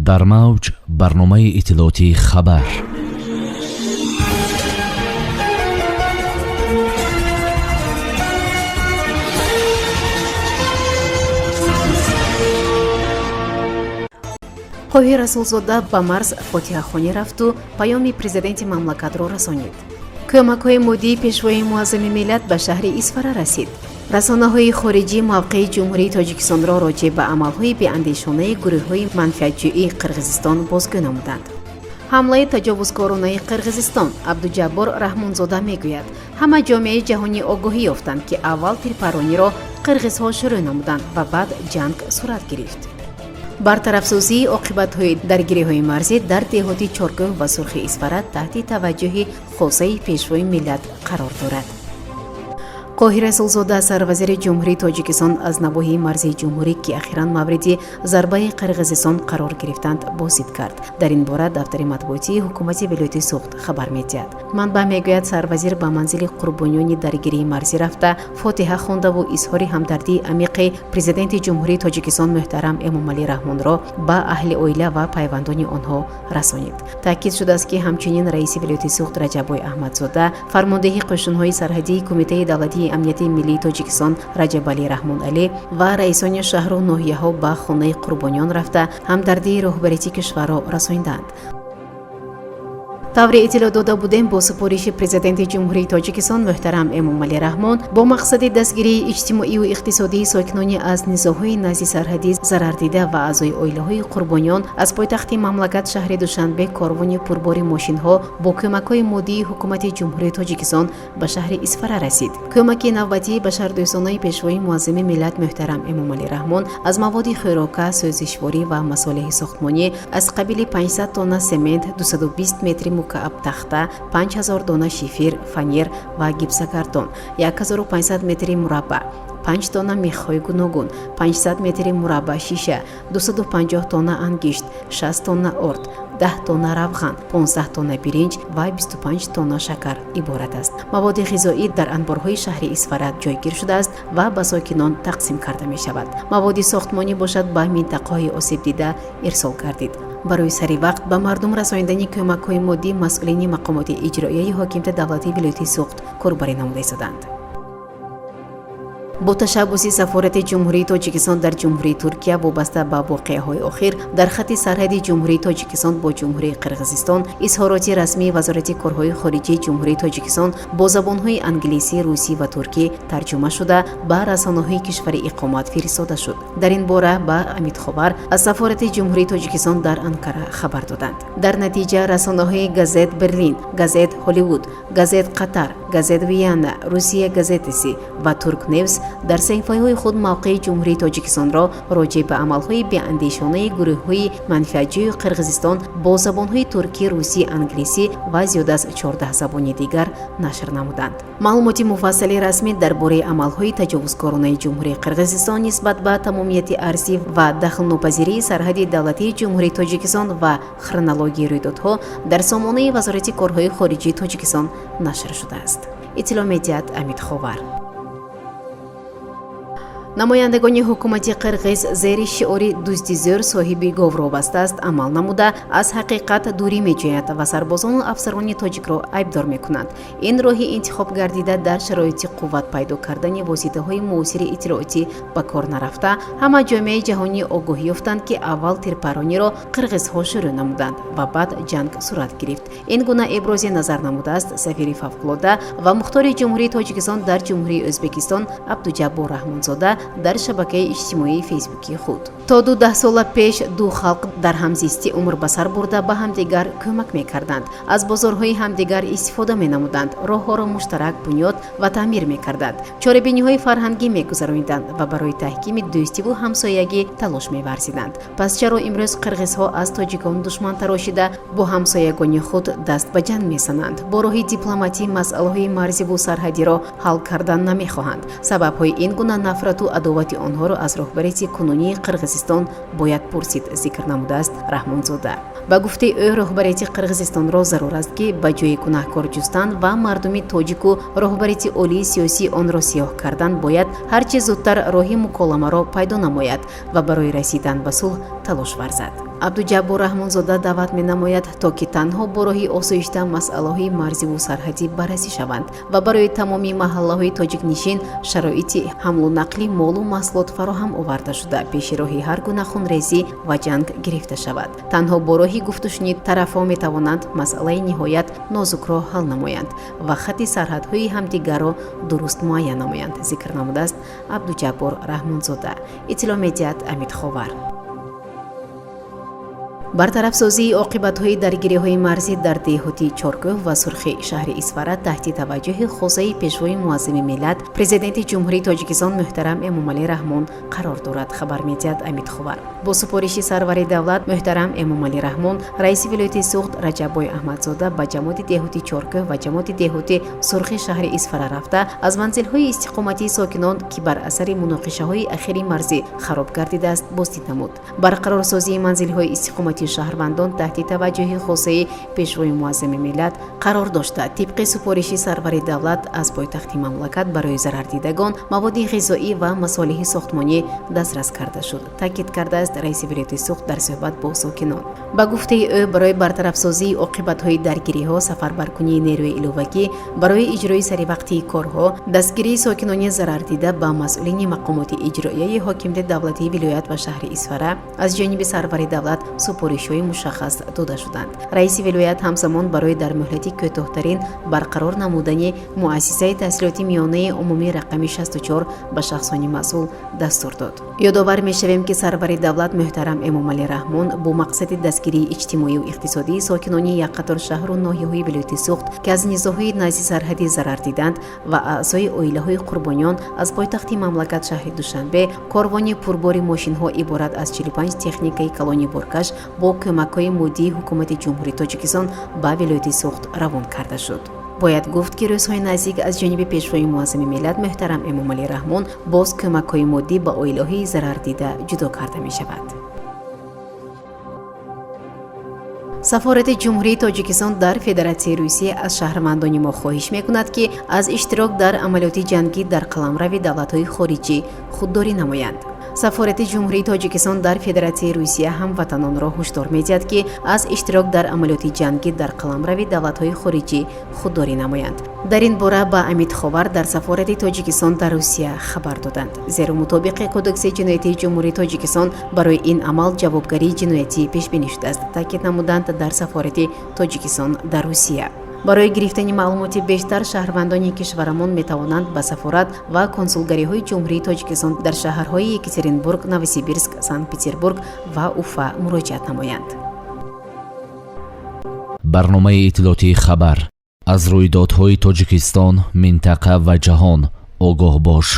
Дар мавҷ барномаи иттилоотии «Хабар». Қоҳир Расулзода ба марз фотиҳахонӣ рафту паёми президенти мамлакатро расонид. Кӯмакҳои моддии Пешвои муаззами миллат ба шаҳри Исфара расид. Расонаҳои хориҷӣ мавқеи Ҷумҳурии Тоҷикистонро роҷеъ ба амалҳои беандешонаи гурӯҳҳои манфиатҷӯии Қирғизистон бозгӯ намуданд. Ҳамлаи таҷовузкоронаи Қирғизистон. Абдуҷаббор Раҳмонзода мегӯяд, ҳама ҷомеаи ҷаҳонӣ огоҳӣ ёфтанд, ки аввал тирпарониро қирғизҳо шурӯъ намуданд ва баъд ҷанг сурат гирифт. Бартарафсозии оқибатҳои даргириҳои марзӣ дар деҳоти Чоркӯҳ ва Сурхи Исфара таҳти таваҷҷӯҳи хосаи Пешвои миллат қарор дорад. Қоҳир Расулзода, сарвазири Ҷумҳурии Тоҷикистон, аз навоҳии марзии ҷумҳурӣ, ки ахиран мавриди зарбаи Қирғизистон қарор гирифтанд, боздид кард. Дар ин бора дафтари матбуотии ҳукумати вилояти Суғд хабар медиҳад. Манбаъ мегӯяд, сарвазир ба манзили қурбониёни даргирии марзӣ рафта, фотиҳа хондаву изҳори ҳамдардии амиқи Президенти Ҷумҳурии Тоҷикистон муҳтарам Эмомалӣ Раҳмонро ба аҳли оила ва пайвандони онҳо расонид. Таъкид шудааст, ки ҳамчунин раиси вилояти Суғд Раҷаббой Аҳмадзода, фармондеҳи қӯшунҳои сарҳадии Кумитаи давлатии амнияти миллии Тоҷикистон Раҷабалӣ Раҳмоналӣ ва раисони шаҳру ноҳияҳо ба хонаи қурбониён рафта, ҳамдардии роҳбарияти кишварро расонидаанд. Тавре иттилоъ дода будем, бо супориши Президенти Ҷумҳурии Тоҷикистон муҳтарам Эмомалӣ Раҳмон бо мақсади дастгирии иҷтимоию иқтисодии сокинони аз низоъҳои назди сарҳадӣ зарардида ва аъзои оилаҳои қурбониён, аз пойтахти мамлакат, шаҳри Душанбе, корвони пурбори мошинҳо бо кӯмакҳои моддии Ҳукумати Ҷумҳурии Тоҷикистон ба шаҳри Исфара расид. Кӯмаки навбатии башардӯстонаи Пешвои муаззами миллат муҳтарам Эмомалӣ Раҳмон аз маводи хӯрока, сӯзишворӣ ва масолеҳи сохтмонӣ аз қабили 500 тонна семент, 220 метри мукааб тахта, 5000 дона шифер, фанер ва гипсокартон, 1500 метри мураббаъ, 5 тонна мехҳои гуногун, 500 метри мураббаъ шиша, 250 тонна ангишт, 60 тонна орд, 10 тонна равған, 15 тонна биринҷ ва 25 тонна шакар иборат аст. Маводи ғизоӣ дар анборҳои шаҳри Исфара ҷойгир шудааст ва ба сокинон тақсим карда мешавад. Маводи сохтмонӣ бошад, ба минтақаҳои осебдида ирсол гардид. Барои сари вақт ба мардум расонидани кӯмакҳои моддӣ масъулини мақомоти иҷроияи ҳокимияти давлатии вилояти Суғд корбарӣ намуда истоданд. Бо ташаббуси Сафорати Ҷумҳурии Тоҷикистон дар Ҷумҳурии Туркия, вобаста ба воқеаҳои охир дар хатти сарҳади Ҷумҳурии Тоҷикистон бо Ҷумҳурии Қирғизистон, изҳороти расмии Вазорати корҳои хориҷии Ҷумҳурии Тоҷикистон бо забонҳои англисӣ, русӣ ва туркӣ тарҷума шуда, ба расонаҳои кишвари иқомат фиристода шуд. Дар ин бора ба Амидховар аз Сафорати Ҷумҳурии Тоҷикистон дар Анкара хабар доданд. Дар натиҷа расонаҳои Газет Берлин, Газет Ҳолливуд, Газет Қатар, Газет Виана, Русия газетаси ва Турк Невс дар саҳифаҳои худ мавқеи Ҷумҳурии Тоҷикистонро роҷеъ ба амалҳои беандешонаи гурӯҳҳои манфиатҷӯи Қирғизистон бо забонҳои туркӣ, русӣ, англисӣ ва зиёд аз 14 забони дигар нашр намуданд. Маълумоти муфассали расмӣ дар бораи амалҳои таҷовузкоронаи Ҷумҳурии Қирғизистон нисбат ба тамомияти арзӣ ва дахлнопазирии сарҳади давлатии Ҷумҳурии Тоҷикистон ва хронологияи рӯйдодҳо дар сомонаи Вазорати корҳои хориҷии Тоҷикистон нашр шудааст, иттилоъ медиҳад Амидховар. Намояндагони ҳукумати қирғиз зери шиори «Дузди зӯр соҳиби говро бастааст» амал намуда, аз ҳақиқат дурӣ меҷӯянд ва сарбозону афсарони тоҷикро айбдор мекунанд. Ин роҳи интихоб гардида дар шароити қувват пайдо кардани воситаҳои муосири иттилоотӣ ба кор нарафта, ҳама ҷомеаи ҷаҳонӣ огоҳӣ ёфтанд, ки аввал тирпарониро қирғизҳо шурӯъ намуданд ва баъд ҷанг сурат гирифт. Ин гуна ибрози назар намудааст сафири фавқулода ва мухтори Ҷумҳурии Тоҷикистон дар Ҷумҳурии Ӯзбекистон Абдуҷаббор Раҳмонзода дар шабакаи иҷтимоии фейсбукии худ. То ду даҳсола пеш ду халқ дар ҳамзистӣ умр ба сар бурда, ба ҳамдигар кӯмак мекарданд, аз бозорҳои ҳамдигар истифода менамуданд, роҳҳоро муштарак бунёд ва таъмир мекарданд, чорабиниҳои фарҳангӣ мегузарониданд ва барои таҳкими дӯстиву ҳамсоягӣ талош меварзиданд. Пас чаро имрӯз қирғизҳо аз тоҷикон душман тарошида, бо ҳамсоягони худ даст ба ҷанг мезананд, бо роҳи дипломатӣ масъалаҳои марзиву сарҳадиро ҳал кардан намехоҳанд? Сабабҳои ин гуна нафрату адовати онҳоро аз роҳбарияти кунунии Қирғизистон бояд пурсид, зикр намудааст Раҳмонзода. Ба гуфтаи ӯ, роҳбарияти Қирғизистонро зарур аст, ки ба ҷои гунаҳкор ҷустан ва мардуми тоҷику роҳбарияти олии сиёсии онро сиёҳ кардан, бояд ҳарчи зудтар роҳи муколамаро пайдо намояд ва барои расидан ба сулҳ талош варзад. Абдуҷаббор Раҳмонзода даъват менамояд, то ки танҳо бо роҳи осоишта масъалаҳои марзиву сарҳадӣ баррасӣ шаванд ва барои тамоми маҳаллаҳои тоҷикнишин шароити ҳамлу нақли молу маҳсулот фароҳам оварда шуда, пеши роҳи ҳар гуна хунрезӣ ва ҷанг гирифта шавад. Танҳо бо роҳи гуфтушунид тарафҳо метавонанд масъалаи ниҳоят нозукро ҳал намоянд ва хатти сарҳадҳои ҳамдигарро дуруст муайян намоянд, зикр намудааст Абдуҷаббор Раҳмонзода, иттилоъ медиҳад Амид Ховар. Бартарафсозии оқибатҳои даргириҳои марзӣ дар деҳоти Чоркӯҳ ва Сурхи шаҳри Исфара таҳти таваҷҷӯҳи хосаи Пешвои муаззами миллат, Президенти Ҷумҳурии Тоҷикистон муҳтарам Эмомалӣ Раҳмон қарор дорад, хабар медиҳад Амид Ховар. Бо супориши сарвари давлат муҳтарам Эмомалӣ Раҳмон, раиси вилояти Суғд Раҷаббой Аҳмадзода ба ҷамоати деҳоти Чоркӯҳ ва ҷамоати деҳоти Сурхи шаҳри Исфара рафта, аз манзилҳои истиқоматии сокинон, ки бар асари муноқишаҳои ахири марзӣ хароб гардидааст, боздид намуд. Барқарорсозии манзилҳои истиқоматии шаҳрвандон таҳти таваҷҷӯҳи хосаи Пешвои муаззами миллат қарор дошта, тибқи супориши сарвари давлат аз пойтахти мамлакат барои зарардидагон маводи ғизоӣ ва масолеҳи сохтмонӣ дастрас карда шуд, таъкид кардааст раиси вилояти Суғд дар суҳбат бо сокинон. Ба гуфтаи ӯ, барои бартарафсозии оқибатҳои даргириҳо, сафарбаркунии нерӯи иловагӣ барои иҷрои саривақтии корҳо, дастгирии сокинони зарардида ба масъулини мақомоти иҷроияи ҳокимияти давлатии вилоят ва шаҳри Исфара аз ҷониби сарвари давлат супоришҳои мушаххас дода шуданд. Раиси вилоят ҳамзамон барои дар муҳлати кӯтоҳтарин барқарор намудани муассисаи таҳсилоти миёнаи умумии рақами 64 ба шахсони масъул дастур дод. Ёдовар мешавем, ки сарвари давлат муҳтарам Эмомалӣ Раҳмон бо мақсади дастгирии иҷтимоию иқтисодии сокинони як қатор шаҳру ноҳияҳои вилояти Суғд, ки аз низоъҳои назди сарҳадӣ зарар диданд, ва аъзои оилаҳои қурбониён, аз пойтахти мамлакат шаҳри Душанбе корвони пурбори мошинҳо иборат аз 45 техникаи калони боркаш бо кӯмакҳои моддии Ҳукумати Ҷумҳурии Тоҷикистон ба вилояти Суғд равон карда шуд. Бояд гуфт, ки рӯзҳои наздик аз ҷониби Пешвои муаззами миллат муҳтарам Эмомалӣ Раҳмон боз кӯмакҳои моддӣ ба оилаҳои зарардида ҷудо карда мешавад. Сафорати Ҷумҳурии Тоҷикистон дар Федератсияи Русия аз шаҳрвандони мо хоҳиш мекунад, ки аз иштирок дар амалиёти ҷангӣ дар қаламрави давлатҳои хориҷӣ худдорӣ намоянд. Сафорати Ҷумҳурии Тоҷикистон дар Федератсияи Русия ҳамватанонро ҳушдор медиҳад, ки аз иштирок дар амалиёти ҷангӣ дар қаламрави давлатҳои хориҷӣ худдорӣ намоянд. Дар ин бора ба Амид Ховар дар Сафорати Тоҷикистон дар Русия хабар доданд. Зеро мутобиқи Кодекси ҷиноятии Ҷумҳурии Тоҷикистон барои ин амал ҷавобгарии ҷиноятӣ пешбинӣ шудааст, таъкид намуданд дар Сафорати Тоҷикистон дар Русия. Барои гирифтани маълумоти бештар шаҳрвандони кишварамон метавонанд ба сафорат ва консулгариҳои Ҷумҳурии Тоҷикистон дар шаҳрҳои Екатеринбург, Новосибирск, Санкт Петербург ва Уфа муроҷиат намоянд. Барномаи иттилоотии «Хабар». Аз рӯйдодҳои Тоҷикистон, минтақа ва ҷаҳон огоҳ бош.